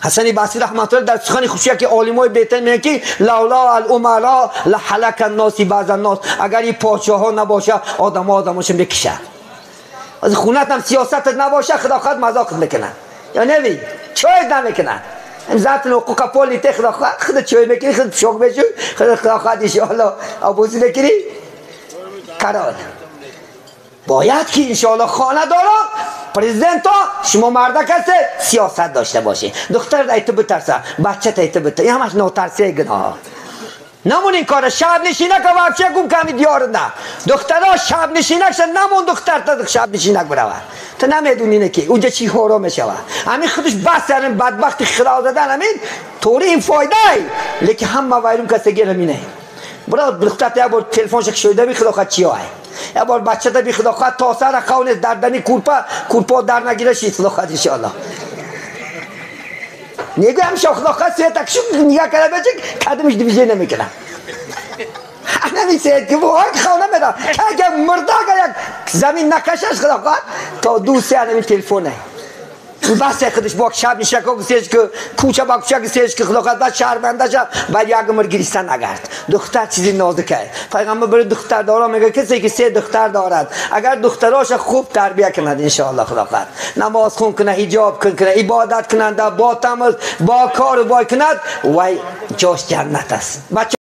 حسن بصری رحمت الله در سخن خوشیه که عالمای بهتر میگن که لولا الامراء لهلك الناس بعض الناس. اگر این پادشاه ها نباشه آدم ها آدماشو میکشن. از خونت هم سیاست نباشه خدا خود مذاق میکنن یا نوی چای نمیکنن. این ذات حقوق پولیت خدا خود چای میکنی، خود شوق میشی، خدا خود ان شاء الله ابوزی نکنی قرار. باید که ان شاء الله خانه دارا پرزیدنت ها شما مردک هسته سیاست داشته باشی. دختر ایت بترسه، بچه ایت بترسه، این همش ناترسه گناه. نمون این کار شب نشینک و بچه گم کمی دیار نه. دخترها شب نشینک شد نمون دختر تا شب نشینک بروه. تو نمیدونی نه که اونجا چی هورا میشوه. همین خودش بس همین بدبخت خدا زدن همین طوری این فایده ای. لیکن همه وایرون کسی گیر همینه. برو دختر تا بار تلفنش شده بی خدا خود چیاه. یه بار بچه تا بی خدا خود تا سر خونه در دنی کورپا در نگیره شید خدا خود ان شاء الله. نگاه هم خدا خود سه تکشو نگاه کرده بچه کدومش دیویژن نمیکنه. همین سه که وای خونه میدم که اگه مرده اگر زمین نکشش خدا خود تا دو سه همین تلفنه. بس خودش با شب نشه که گفتش که کوچه با کوچه گفتش که خدا خود بعد شرمنده شد بعد یک عمر گریستن نگرد. دختر چیزی نازکه. پیغمبر برای دختر دارا میگه کسی که سه دختر دارد اگر دختراش خوب تربیت کند ان شاء الله خدا خود نماز خون کنه، حجاب کنه، عبادت کنند، با تمز با کار و با کند وای جاش جنت است.